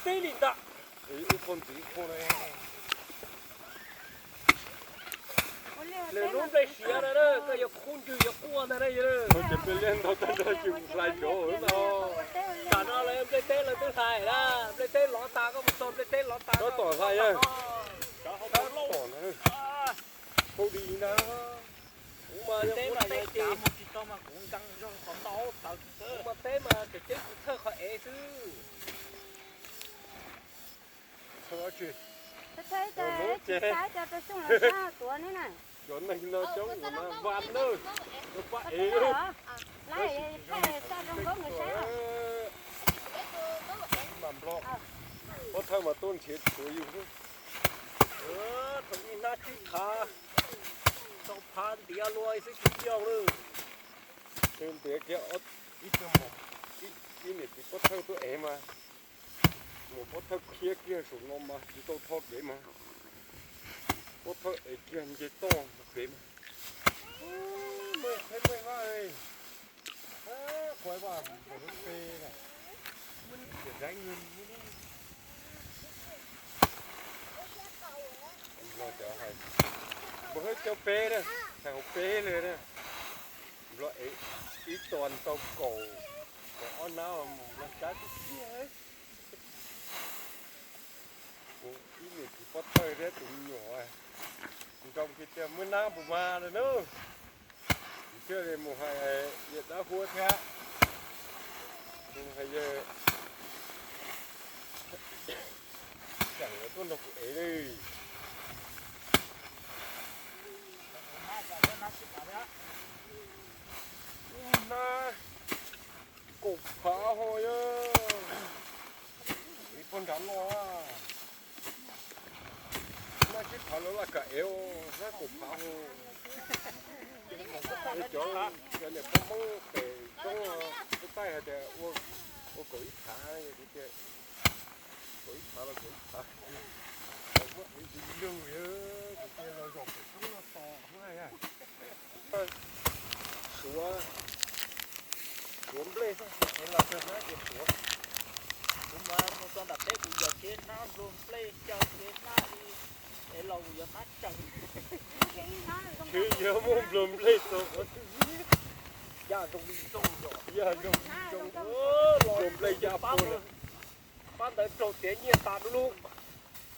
Ib li ntag. Ib qho ntxiv ib qho na. Nws lub nplej siav na, koj yuav khub ntswg yuav quaj ntag na. Ces nplej liab ntau tag nrho tsis hlais nrov no. Tam no lawv nplej teb lawv twb hlais na, nplej teb lov tas, koj mus txog nplej teb lov tas. Tab tom hlais, tab tom na. Hauj di ntag. Kuv mas teb mas yog tsis tau mas kuv nkees zog qhov ntau tawv. Kuv mas teb mas tseem ceeb kuv thawj qhov ev xwb. Thawj tsis, cov neeg no coob ua na, vas lawm, pab ev lawm. Mas Nplog, pov thawj mas tuaj nrhiav tshuav yus xwb. Thaum ib hnab tsib phav, rau phav ntiav luaj xwb tsis ciaj lawm. Ntiav kiag ib tug, ib niam txiv pov thawj tuaj ev mas, mus pov thawj khiav kiag saum no mas tsis tau tho kev mas, pov thawj ev kiag nce toj pem mas. Meej qheb meej vaj, qhov vaj nkaus lub pe na, tiam dab nws Nplog cov hais, Nplog hais cov peb na, hais hauv peb li na, Nplog ev ib tuas tau kaum, kaum ob hnab, Nplog sab tib tiag. Kuv ib niam txiv pov thawj thiab tus me nyuam, nroo tiag tiag, muaj nab puas mag lawm na. Kuv thiaj li mus hais yawg dab huab thiab, hais yawg Xeem lawv tuaj nrog kuv ev li. Hnab kaum phav ho yog, ev puag nrad no, hnab tsib phav lawv laj kam ev, hnab kaum phav ho. Cov, cov niam pog Hmoob pem roob, pem taij hais tias ua kaum ib phav, kuv tias kaum ib phav los kaum ib phav, muab ev ntsis lug, kuv tias los zaum pem roob no tos. Suav, suav nplej xwb, es los txog hnab ces suav. Kuv mas mus txog nram teb kuv yog kev hnab nplua nplej xyaw kev hnab li, es los kuv yuav hnab tsees. Tsis yog muaj nplua nplej txog qhov twg, yam zoo li zoo yom, yam zoo li zoo, nplua nplej yam pab ntawd, pab ntawd raug tiav nyiaj tas du lug.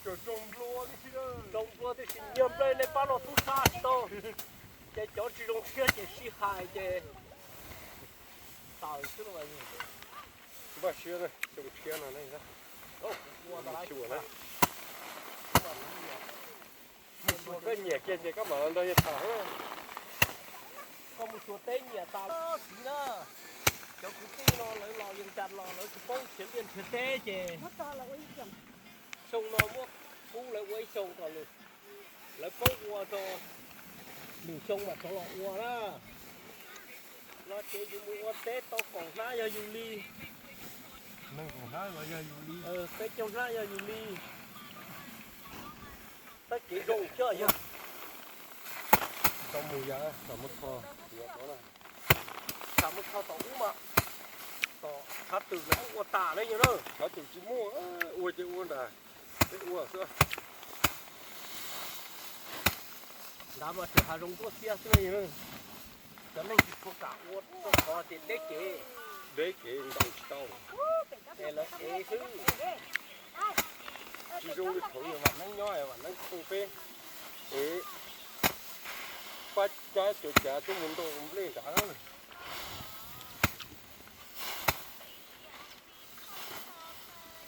Raug nplua tib si, nyiag nplej nej pab no tub sab tsis tau, ces cov tsis zoo siab ces sib hais ces tawm xwb. Npaj siab, xyoo tshiab no ne, mus xyuas na, mus xyuas koj nyiam kiag ces koj mam los nrog yawg tham. Koj mus xyuas teb nyiam tas siv na. Cov kwv tij no lawv los yees cas los lawv tsis paub nrhiav liaj nrhiav teb ces xyoo no muab pub lawv ua ib xyoo kom lawv paub ua tso, lwm xyoo mam rov los ua na. No ces yus mus ua teb tau kaum hnab yog yus li, peb caug hnab yog yus li. Tab kev zoo coj yog tau mus yam, tsam mus txog tom ub mas, tom tshav twm lawv muab ua tas lawm yog na. Tshav twm tsis muaj, ua ces ua nram teb ua xwb. Nrad mas tseem hav zoov tuaj xiab xwb na. Cov neeg tsis tshua kam ua rau qhov tias deb kev, deb kev ntaus tsis tau, es lawv ev xwb. Tsis zoo li thaum yog Vam Neeb nyob, Vam Neeb thooj peb, es pab cab cov cav tuaj mus ntaus nplej nrad.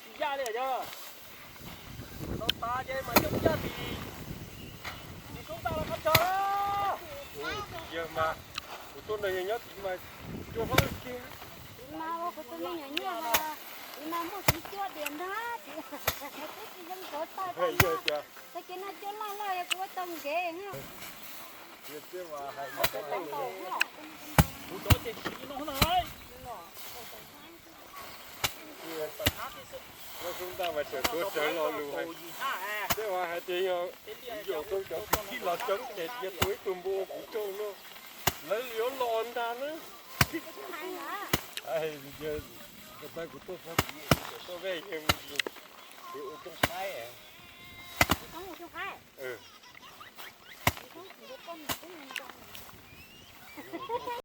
Tsis yaj li yog, tau tas ces mas coob caj tis, tis koob tag los qab tso. Yog mas, kuv tuaj nrog yawg nyob tid mas cua hlob kiag. Kuv mas ua kuv tus me nyuam nyuaj mas, kuv mas muaj kuv cuab dias ntag, twb tsis zoo tov taw, tag kis no cuab loj loj kuv ua tau nkev. Kuv cov ces siv no na. Lub xub ntaj mas tseem tuav rawv lo lus hais, tej uas hais tias yog yus yaum tau cov kwv tij los tseeb ces cia tua ib tug npua ua kuv tsaug no, lawv yuav los ntag na. Tab kuv tuaj txog tid, tuaj vej yawg mus ntsis. Tus ua cooj qaib. Tus ua cooj qaib.